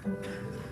အိၣ်တဂ့ၤ, ယ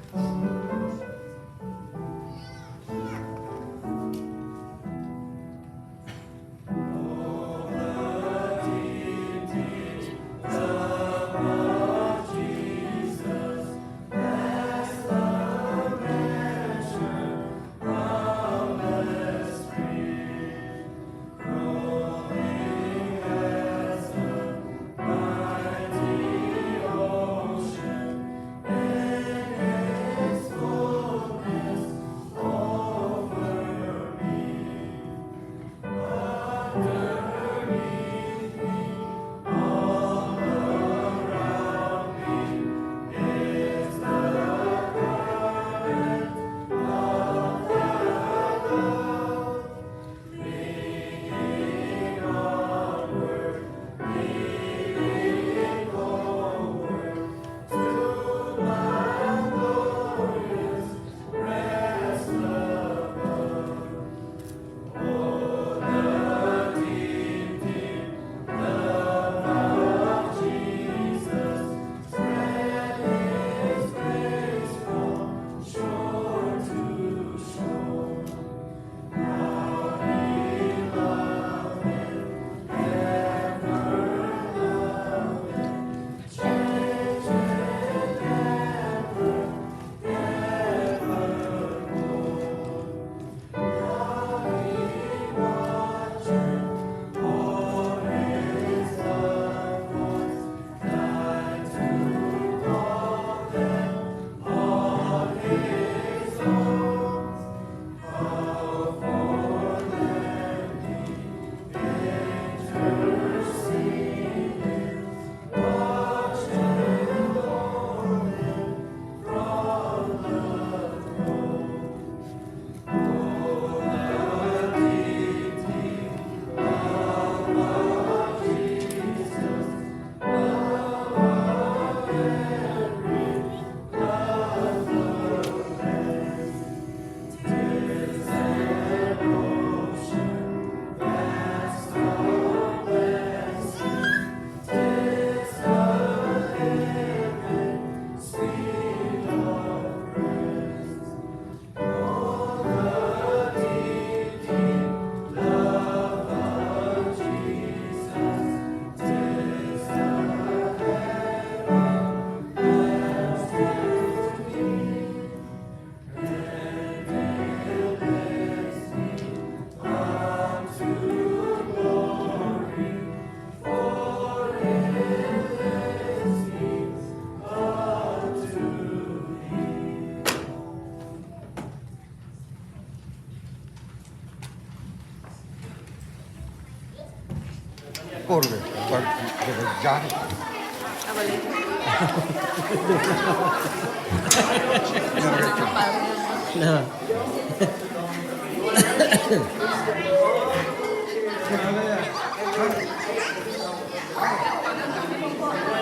ကယါန့ၣ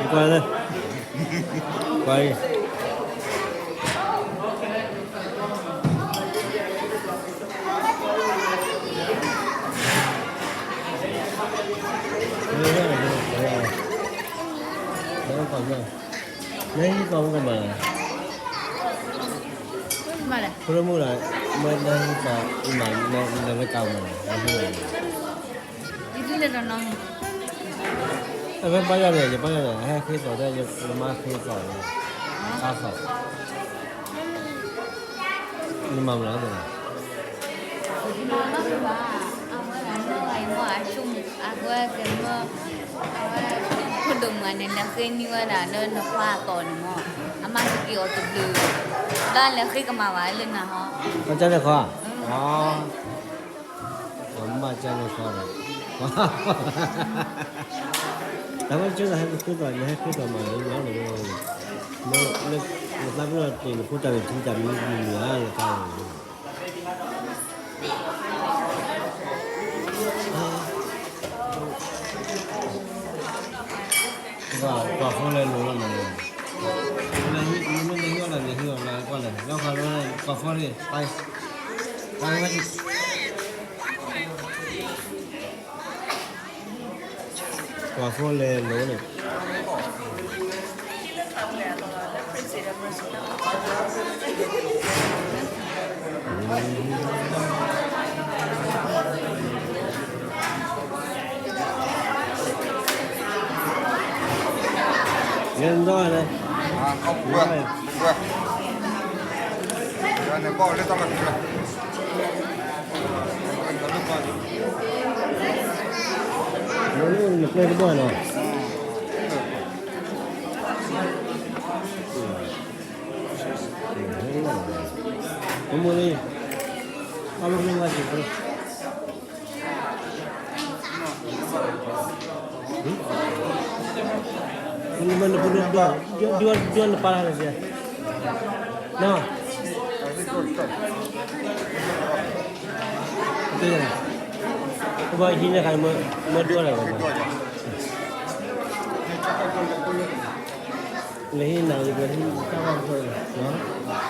်, ကွၢ်လၢ, ကွၢ်အံၤ နဟံးသီမုၣ်ကမၤ, ဖိမုၣ်လၢ, မ့ၢ်နဟံးသီ, နမ့ၢ်ကမၤ, နဟံး, အဝဲဘါယွၤန့ၣ်, ယဘါယွၤန့ၣ် ဟဲဃ့သီၣ်ဒီး ယမါဃ့သီၣ်န့ၣ်, တၢ်သီၣ်, နမၤမနုၤလဲၣ်, အဝဲကမၢ, အဝဲ, ဖိဒိၣ်မုၣ်န့ၣ် လဲၤဃ့န့ၢ်ဝဲဒၣ်လၢနခွါအသီၣ်န့ၣ်မၢ်, အမါက့ၤအီၤတဘျုး, ဒီးလဲၤဃ့ကမၤဘၣ်လၢနၤဟီ, အကန့ၣ်ခွါ, အမါကန့ၣ်ခွါဒီး, တၢ်ဝဲကၠိနဟဲဃ့သီၣ်, နဟဲဃ့သီၣ်မၤန့ၣ်, နသးပ့ၤနီၣ်တ့ၢ်နဖိတၢ်န့ၣ် ထံတၢ်မံၤမံၤဧါ, နသး ကွၢ်ဖိလဲၤလိၤလီၤမး, နမ့ၢ်လဲၤဟံးအီၤဒီး လဲၤဟံးအီၤလၢကွၢ်လဲၣ်, လီၤဃာ်လၢကွၢ်ဖိန့ၣ်, ကွၢ်ဖိလဲၤလိၤန့ၣ်, လဲၤဒီးလဲၣ်, ဝဲ, ဝဲ, န့ၣ်ဘီၣ်လၢတၢ်လီၢ်ခံလီၤ, နပျဲၢ်တဘီၣ်နီၤ, မ့ၢ်လၢ, အမ့ၢ်လၢဝဲက့ၤ, နမ့ၢ်နပဒိၣ်ဒိၣ်, ဒိၣ်နပာ်လၢ်န့ၣ်, နီၤ, ပဘၣ်ဟံးန့ၢ်ဃာ်မ့ၢ်ဒိၣ်လၢၤဘၣ်, လၢဟံးနၤယကဟံးတၢ်ဘၣ်ဖျိလီၤ,